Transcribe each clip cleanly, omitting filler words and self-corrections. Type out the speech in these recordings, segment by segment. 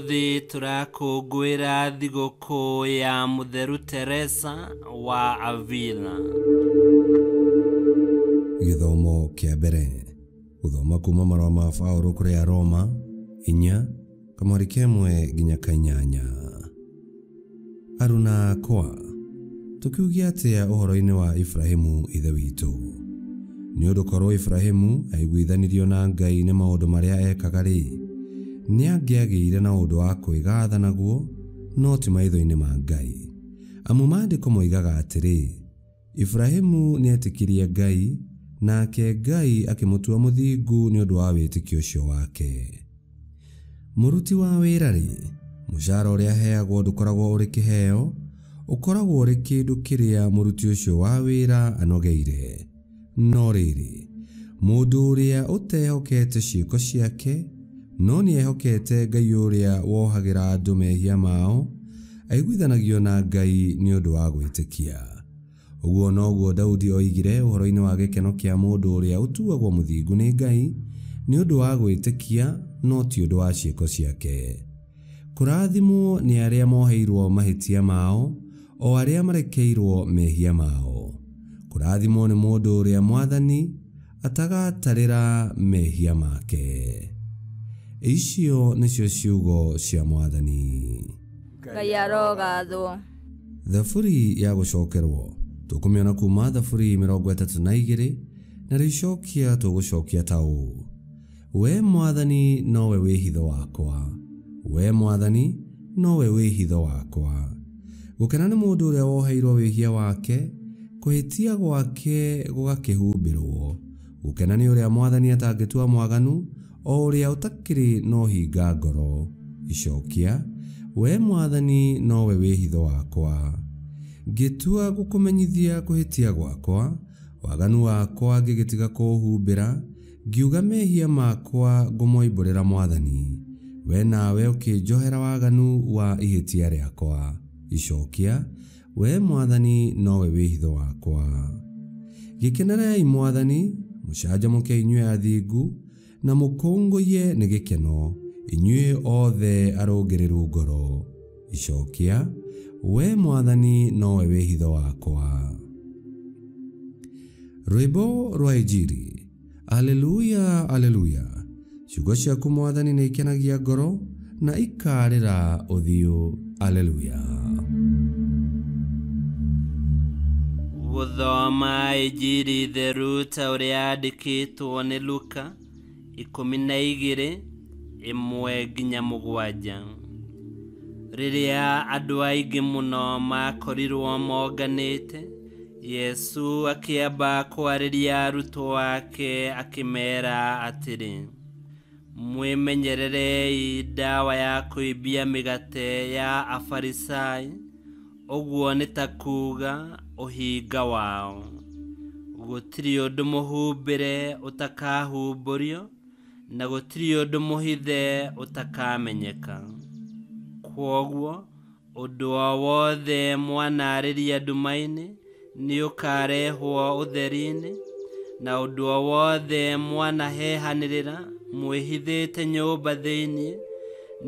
Ũmũthĩ tũrakũngũĩra thigũkũ ya Mũtheru Teresa wa Avila. Gĩthomo kĩa mbere. Gũthoma kuma marũa ma Paũlũ kũrĩ Aroma 4 kamweri kemwe nginya ka8. Aruna akwa, tũkiuge atĩa ũhoro-inĩ wa Ibrahimu ithe witũ? Nĩ ũndũ korwo Ibrahimu aiguithanirio na Ngai nĩ maũndũ marĩa ekaga-rĩ, nĩangĩagĩire na ũndũ wa kwĩgatha naguo, no ti maitho-inĩ ma Ngai. Amu maandĩko moigaga atĩrĩ, Ibrahimu nĩetĩkirie Ngai, nake Ngai akĩmũtua mũthingu nĩ ũndũ wa wĩtĩkio ũcio wake. Mũruti wa wĩra-rĩ, mũcara ũrĩa aheagwo ndũkoragwo ũrĩ kĩheo, ũkoragwo ũrĩ kĩndũ kĩrĩa mũruti ũcio wa wĩra anogeire. No rĩrĩ, mũndũ ũrĩa ũtehokete ciĩko ciake, no nĩehokete Ngai ũrĩa wohagĩra andũ mehia mao, aiguithanagio na Ngai nĩ ũndũ wa gwĩtĩkia. Ũguo noguo Daudi oigire ũhoro-inĩ wa gĩkeno kĩa mũndũ ũrĩa ũtuagwo mũthingu nĩ Ngai nĩ ũndũ wa gwĩtĩkia, no ti ũndũ wa ciĩko ciake. Kũrathimwo nĩ arĩa moheirwo mahĩtia mao, o arĩa marekeirwo mehia mao. Kũrathimwo nĩ mũndũ ũrĩa Mwathani atagatarĩra mehia make. Icio nĩcio ciugo cia Mwathani. Ngai arogathwo. Thaburi ya gũcokerwo tũkũmĩona kuma Thaburi 32 na rĩcokia tũgũcokia ta ũũ: We Mwathani nowe wĩhitho wakwa, we Mwathani nowe wĩhitho wakwa. Gũkena nĩ mũndũ ũrĩa woheirwo wĩhia wake, kũhĩtia gwake gũgakĩhumbĩrwo. Gũkena nĩ ũrĩa Mwathani atangĩtua mwaganu, o ũrĩa ũtakĩrĩ na ũhinga ngoro. Icokia: We Mwathani nowe wĩhitho wakwa. Ngĩtua gũkũmenyithia kũhĩtia gwakwa, waganu wakwa ngĩgĩtiga kũũhumbĩra, ngiuga mehia makwa ngũmoimbũrĩra Mwathani. We nawe ũkĩnjohera waganu wa ihĩtia rĩakwa. Icokia: We Mwathani nowe wĩhitho wakwa. Gĩkenerei Mwathani, mũcanjamũke inyuĩ athingu, na mũkũngũiye nĩ gĩkeno, inyuĩ othe arũngĩrĩru ngoro. Icokia: We Mwathani nowe wĩhitho wakwa. Rwĩmbo rwa Injiri. Aleluya, aleluya. Ciugo ciaku Mwathani nĩ ikenagia ngoro na ikarĩra ũthiũ. Aleluya. Gũthoma Injiri theru ta ũrĩa yandĩkĩtwo nĩ Luka 12 1-7. Rĩrĩa andũ aingĩ mũno makorirwo monganĩte, Yesu akĩamba kwarĩria arutwo ake akĩmeera atĩrĩ, mwĩmenyererei ndawa ya kũimbia mĩgate ya Afarisai, ũguo nĩ ta kuuga ũhinga wao. Gũtirĩ ũndũ mũhumbĩre ũtakahumbũrio, na gũtirĩ ũndũ mũhithe ũtakamenyeka. Kwoguo ũndũ o wothe mwanarĩria nduma-inĩ nĩũkarehwo ũtheri-inĩ, na ũndũ o wothe mwanahehanĩrĩra mwĩhithĩte nyũmba thĩinĩ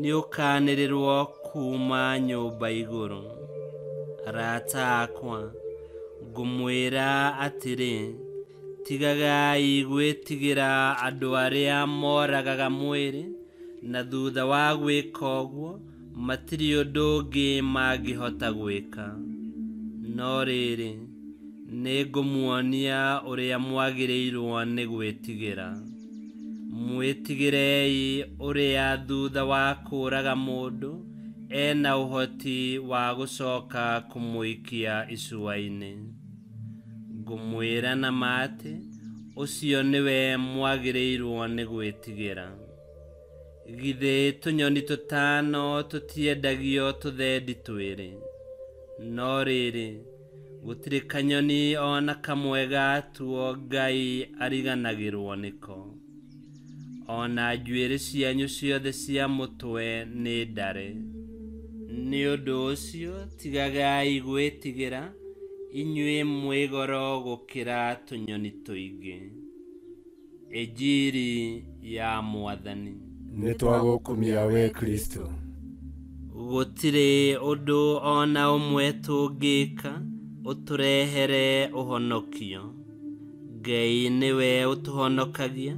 nĩũkanĩrĩrwo kuma nyũmba igũrũ. Arata akwa, ngũmwĩra atĩrĩ, tigagai gwĩtigĩra andũ arĩa moragaga mwĩrĩ, na thutha wa gwĩka ũguo matirĩ ũndũ ũngĩ mangĩhota gwĩka. No rĩrĩ, nĩngũmuonia ũrĩa mwagĩrĩirwo nĩ gwĩtigĩra. Mwĩtigĩrei ũrĩa thutha wa kũũraga mũndũ ena ũhoti wa gũcoka kũmũikia icua-inĩ. Ngũmwĩra na ma atĩ ũcio nĩwe mwagĩrĩirwo nĩ gwĩtigĩra. Githĩ tũnyoni tũtano tũtiendagio tũthendi twĩrĩ? No rĩrĩ, gũtirĩ kanyoni ona kamwe gatuo Ngai ariganagĩrwo nĩko. Ona njuĩrĩ cianyu ciothe cia mũtwe nĩ ndare. Nĩ ũndũ ũcio tigagai gwĩtigĩra, inyuĩ mwĩ goro gũkĩra tũnyoni tũingĩ. Injiri ya Mwathani. Nĩ twagũkumia we Kristo. Gũtirĩ ũndũ ona ũmwe tũngĩka ũtũrehere ũhonokio. Ngai nĩwe ũtũhonokagia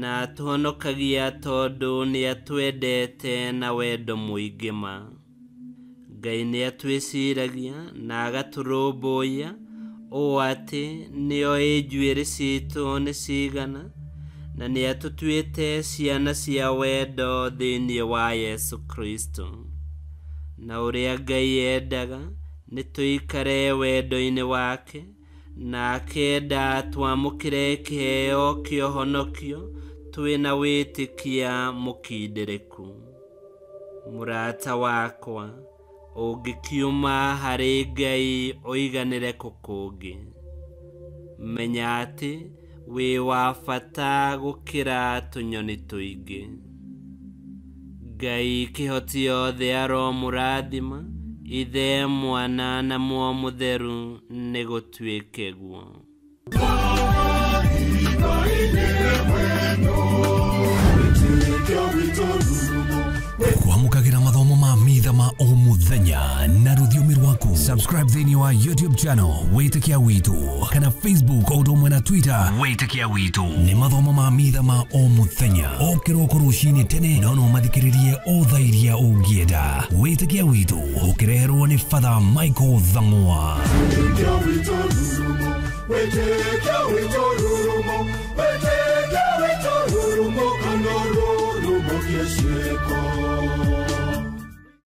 na atũhonokagia tondũ nĩatwendete na wendo mũingĩ ma. Ngai nĩatwĩciragia na agatũrũmbũiya ũũ atĩ nĩoĩ njuĩrĩ citũ nĩ cigana na nĩatũtuĩte ciana cia wendo thĩinĩ wa Yesu Kristo. Na ũrĩa Ngai endaga nĩ tũikare wendo-inĩ wake na akenda twamũkĩre kĩheo kĩa ũhonokio twĩna wĩtĩkia mũkindĩrĩku. Mũrata wakwa, ũngĩkiuma harĩ Ngai ũiganĩre kũ kũngĩ? Menya atĩ wĩ wa bata gũkĩra tũnyoni tũingĩ. Ngai kĩhoti yothe aromũrathima, Ithe, Mwana na Muoyo Mũtheru, nĩ gũtuĩke guo. Kwamũkagĩra mathomo ma mitha ma o mũthenya na rũthiomi rwaku. Subscribe thĩinĩ wa YouTube channel Wĩtĩkia Witũ kana Facebook o ũndũ ũmwe na Twitter Wĩtĩkia Witũ. Nĩ mathomo ma mitha ma o mũthenya o kĩroko rũcinĩ tene, no no mathikĩrĩrie o thaa iria ũngĩenda. Wĩtĩkia Witũ ũkĩreherwo nĩ Father Michael Thang'wa. Wĩtĩkia witũ rurumo, wĩtĩkia witũ rurumo, kana rurumo kĩciĩko.